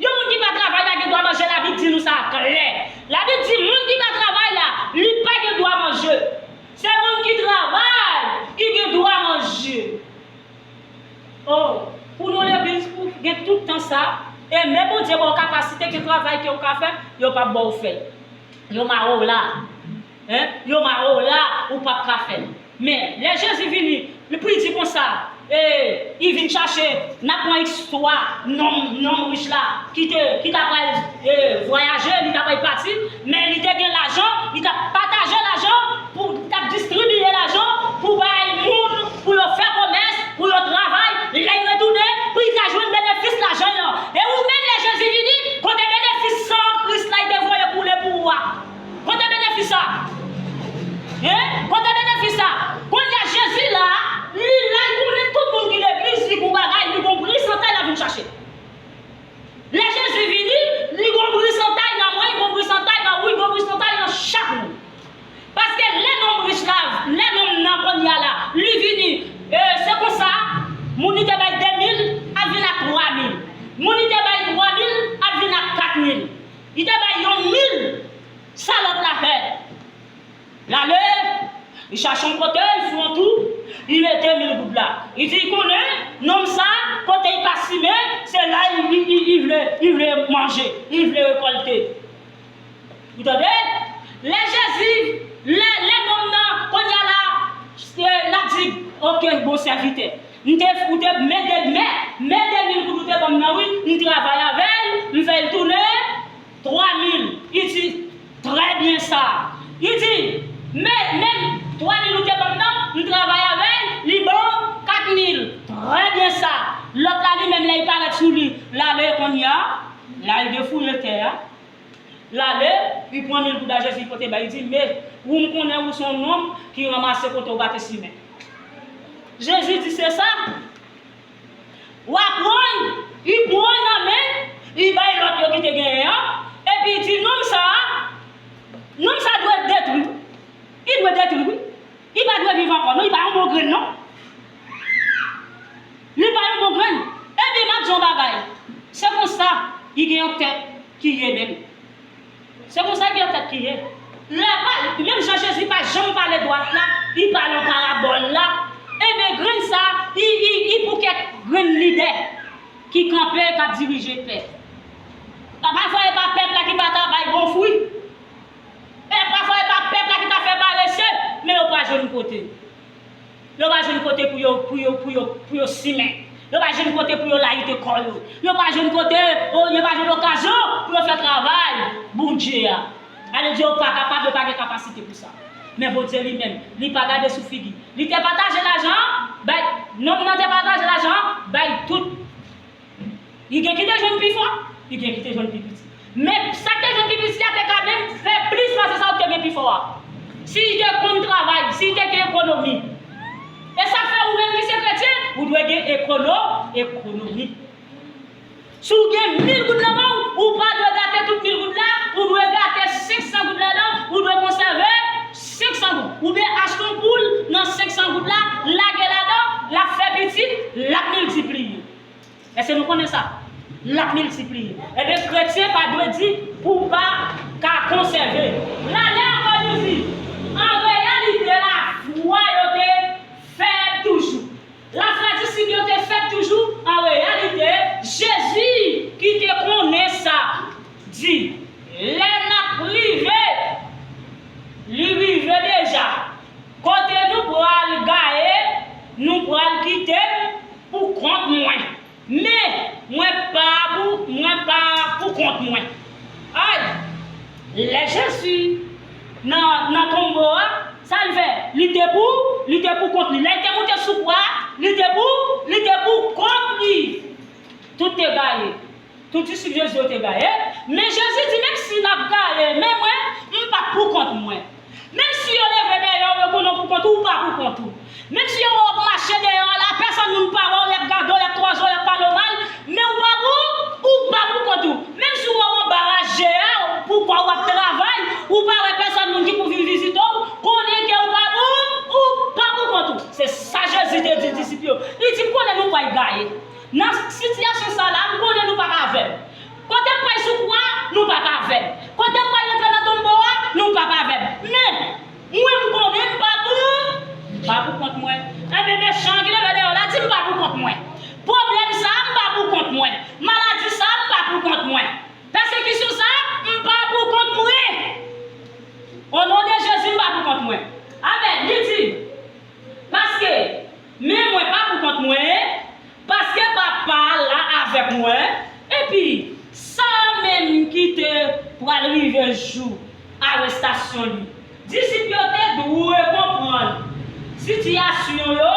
yon moun ki pa travay pa gen dwa manje, Labib di nou sa klè. Labib di moun ki pa travay la, li pa gen dwa manje. Se moun ki travay ki gen dwa manje. Oh, pou nou legliz, pou gen tout tan sa, e men Bondye ba w kapasite, gen travay ke w ka fè, yo p ap ba w fè. Yo mare w la. Hein? Yo mare w la, ou p ap ka fè l. Men, lè Jezi vini, li pou di konsa, e, li vin chache, n ap pran istwa nonm, nonm rich la, ki te, ki t ap pral, e, vwayaje, li t ap pral pati, men li te gen lajan, li t ap pataje lajan, pou, li t ap distribiye lajan pou bay moun, pou yo fè komès, pou yo travay, lè l retounen, pou l ka jwenn benefis lajan l lan. E ou menm, lè Jezi vini, kote benefis san Kris la, li te voye koule pou ou a? Kote benefis sa? Hein? Kote benefis sa? Kounye a Jezi la, li la, li konnen tout moun ki legliz, li gon bagay, li gon bri santay l ap vin chache. Lè Jezi vini, li gon bri santay nan mwen, li gon bri santay nan ou, li gon bri santay nan chak moun. Paske lè nonm rich la, lè nonm nan kounye a la, li vini, e, se konsa, moun li te bay de mil ap vin ak twa mil. Moun li te bay twa mil ap vin ak kat mil. Li te bay yon mil, sa lòt la fè? L ale, li chache yon kote, li fè yon tou, li mete mil goud la. Li di, li konnen, nonm sa, kote li pa simen, se la li, li, li, li vle, li vle manje, li vle rekòlte. Ou tande? Lè Jezi, lè, lè nonm nan, kounye a la, e, l ap di, oke, bon sèvitè. M te, ou te mete, men, men de mil goud ou te ban m nan, wi, m travay avè l, m fè l tounen twa mil. Li di, trè byen sa. Li di, men, men twa mil ou te ban m nan, m travay avè l, li ban m kat mil. Trè byen sa. Lòt la, li menm, lè l parèt sou li, l ale kounye a, l al defouye tè a. L ale, li pran mil goud a Jezi pote bay, li di, men, ou m konnen ou se yon nonm ki ranmase kote ou pa te simen. Jezi di, se sa. W a pran l, li pran l nan men, li bay lòt yo ki te genyen an, epi li di, nonm sa a, nonm sa a dwe detwi. Li dwe detwi, wi. Li pa dwe viv ankò, non, li pa yon bon grenn, non. Li pa yon bon grenn. Ebyen, m ap di yon bagay. Se konsa, li gen yon tèt ki ye menm. Se konsa, li gen yon tèt ki ye. Lè pa, menm jan Jezi pa janm pale dwat la, li pale yon parabòl la. Ebyen, grenn sa, li, li, li pou kèk grenn lidè ki kanpe, k ap dirije pèp. Pafwa, e pa pèp la ki pa ta bay bon fwi. E pafwa, e pa pèp la ki ta fè parese, men yo pa jwenn kote. Yo pa jwenn kote pou yo, pou yo, pou yo, pou yo simen. Yo pa jwenn kote pou yo layite kò yo. Yo pa jwenn kote, o, yo pa jwenn okazyon pou yo fè travay Bondye a. Ale di yo pa kapab, yo pa gen kapasite pou sa. Men Bondye li menm, li pa gade sou figi. Li te pataje lajan an, bay, nonm nan te pataje lajan an, bay tout. Li gen ki te jwenn pi fò, li gen ki te jwenn pi piti. Men sa k te jwenn pi piti a te ka menm fè plis pase sa w te gen pi fò a. Si li te konn travay, si li te gen ekonomi. E sa k fè ou menm ki se kretyen, ou dwe gen ekono, ekonomi. Si w gen mil goud nan men w, ou pa dwe gate tout mil goud la, ou dwe gate senk san goud ladan, ou dwe konsève senk san goud. Oubyen achte yon poul nan senk san goud la, lage ladan, l ap fè pitit, l ap miltipliye. Èske nou konnen sa? L ap miltipliye. Ebyen, kretyen pa dwe di pou w pa ka konsève. L ale ankò, li di, an reyalite, lafwa yo te fèb toujou. Lafwa disip yo te fèb toujou. An reyalite, Jezi, ki te konnen sa, di, lè n ap rive, li rive deja. Kote nou pral gaye, nou pral kite m pou kont mwen. kont mwen. Ay! Lè Jezi nan, nan tonbo a, sa l fè? Li te pou, li te pou kont li. Lè l te moute sou kwa a, li te pou, li te pou kont li. Tout te gaye. Tout disip Jezi yo te gaye. Men Jezi di, menm si n ap gaye, men mwen, m p ap pou kont mwen. Menm si yo leve dèyè w, yo konnen w pou kont ou, ou pa pou kont ou. Menm si yo wè w ap mache dèyè w la, pèsonn moun pa wè w, y ap gade w, y ap kwaze w, y ap pale w mal, men ou pa pou, ou pa pou kont ou. Menm si w wè w anba raje a, pou kò w ap travay, ou pa wè pèsonn moun ki pou vin vizite w, konnen ke ou pa pou, ou pa pou kont ou. Se sa Jezi te di disip yo. Li di, m konnen nou pral gaye. Nan sitiyasyon sa la, m konnen nou p ap avè m. Kote m pral sou kwa, nou p ap avè m. Kote m pral rantre nan tonbo a, nou p ap avè m. Men, mwen, m konnen m pa pou, m pa pou kont mwen. Enben, mechan an ki leve dèyè w la, di m pa pou kont mwen. Pwoblèm sa a, m pa pou kont mwen. Maladi sa a, m pa pou kont mwen. Pèsekisyon sa a, m pa pou kont mwen. O non de Jezi, m pa pou kont mwen. Amèn. Li di, paske, men mwen pa pou kont mwen, paske Papa la avèk mwen, epi sa menm ki te pral rive jou arestasyon li. Disip yo te dwe konprann sitiyasyon yo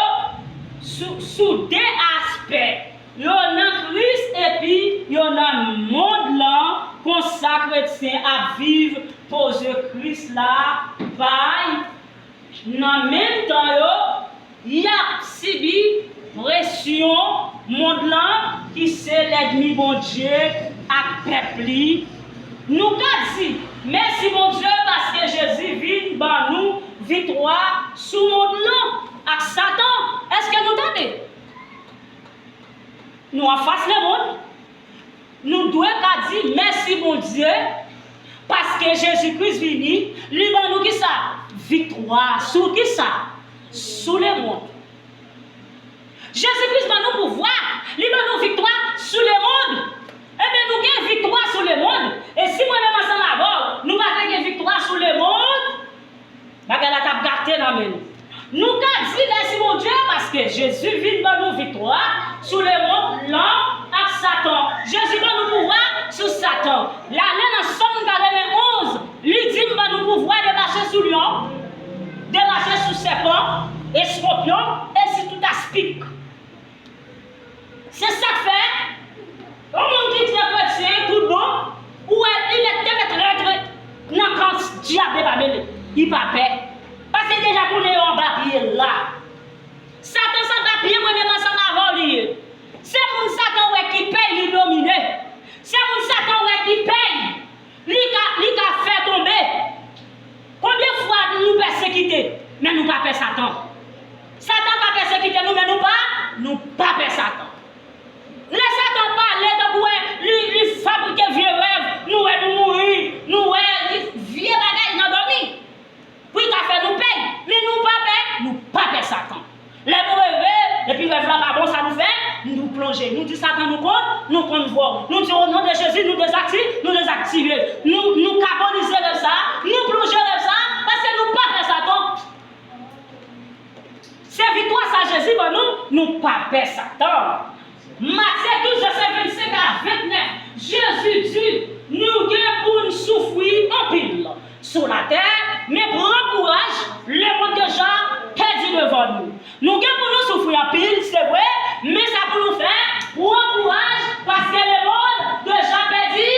sou, sou de aspè. Yo nan Kris epi yo nan mond lan, konsa kretyen ap viv poze Kris la bay nan menm tan yo, y ap sibi presyon mond lan ki se lènmi Bondye ak pèp li. Nou ka di, mèsi Bondye paske Jezi vin ban nou viktwa sou mond lan ak Satan. Èske nou tande? Nou anfas lemonn. Nou dwe ka di mèsi Bondye paske Jezi Kris vini, li ban nou kisa? Viktwa. Sou kisa? Sou lemonn. Jezi Kris ban nou pouvwa, li ban nou viktwa sou lemonn. Ebyen, nou gen viktwa sou lemonn. E si mwen menm ansanm avè w, nou pa te gen viktwa sou lemonn, bagay la t ap gate nan men nou. Nou ka di mèsi Bondye paske Jezi vin ban nou viktwa sou lemonn lan ak Satan. Jezi ban nou pouvwa sou Satan. L ale nan Sòm katrevenn onz, li di, m ban nou pouvwa de mache sou lyon, de mache sou sèpan, eskonpyon, e si tout aspik. Se sa k fè, yon moun ki di l kretyen tout bon, ou wè li mèt te mèt rantre nan kan dyab e pa mele. Li pa pè. Paske l deja konnen yo anba pye l la. Satan, se anba pye mwen menm ansanm avè w li ye. Se moun Satan wè ki pè l, li domine. Se moun Satan wè ki pè l, li ka, li ka fè tonbe. Konbyen fwa nou pèsekite, men nou pa pè Satan? Satan ka pèsekite nou, men nou pa, nou pa pè Satan. Lè Satan pale, tankou wè, li, li fabrike vye rèv, nou wè nou mouri, nou wè li vye bagay nan dòmi. Pou l ka fè nou pè, men nou pa pè, nou pa pè Satan. Lè nou reve, epi rèv la pa bon, sa nou fè? Nou plonje. Nou di Satan nou kont, nou konn vwa w. Nou di, o non de Jezi, nou dezakti-, nou dezaktive. Nou, nou kabonize rèv sa, nou plonje rèv sa, paske nou pa pè Satan. Se viktwa sa Jezi ban nou, nou pa pè Satan. Matye douz, vèsè vennsenk a vennèf, Jezi di, nou gen pou n soufri anpil sou latè, men pran kouraj, lemonn deja pèdi devan nou. Nou gen pou nou soufri anpil, se vre, men sa pou nou fè, pran kouraj, paske lemonn deja pèdi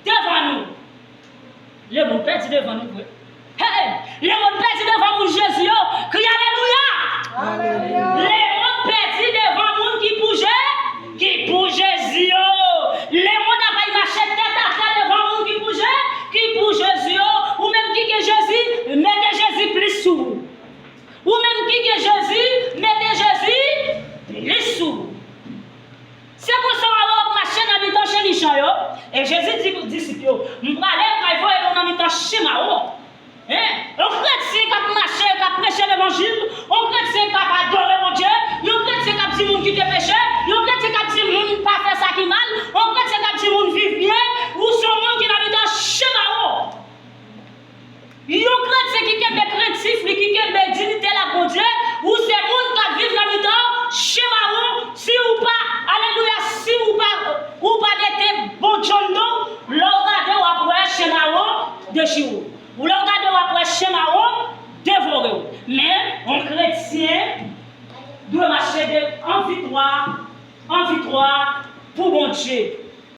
devan nou. Lemonn pèdi devan nou vre. Hey! Lemonn pèdi devan moun Jezi yo. Kriye alelouya! Alelouya! Lemonn pèdi devan moun ki pou Je-, ki pou Jezi yo. Lemonn ap al mache tèt atè devan moun ki pou Je-, ki pou Jezi yo. Ou menm ki gen Jezi, mete Jezi plis sou ou. Ou menm ki gen Jezi, mete Jezi plis sou ou. Se konsa w ap mache nan mitan chen michan yo. E Jezi di disip yo, m prale, m pral voye nou nan mitan chen mawon. Hein? Yon kretyen k ap mache, k ap preche levanjil, yon kretyen k ap adore Bondye, yon kretyen k ap di moun kite peche, yon kretyen k ap di moun pa fè sa ki mal, yon kretyen k ap di moun viv byen, ou se yon moun ki nan mitan chen mawon. Yon kretyen ki kenbe krentif li, ki kenbe diyite l ak Bondye, ou se moun k ap viv nan mitan chen mawon, si ou pa, alelouya, si ou pa, ou pa mete Bon, John Doe, lè w gade, w ap wè chen mawon dechire w. Lè w gade, w ap wè chen mawon devore w. Men, yon kretyen dwe mache de, an viktwa, an viktwa pou Bondye.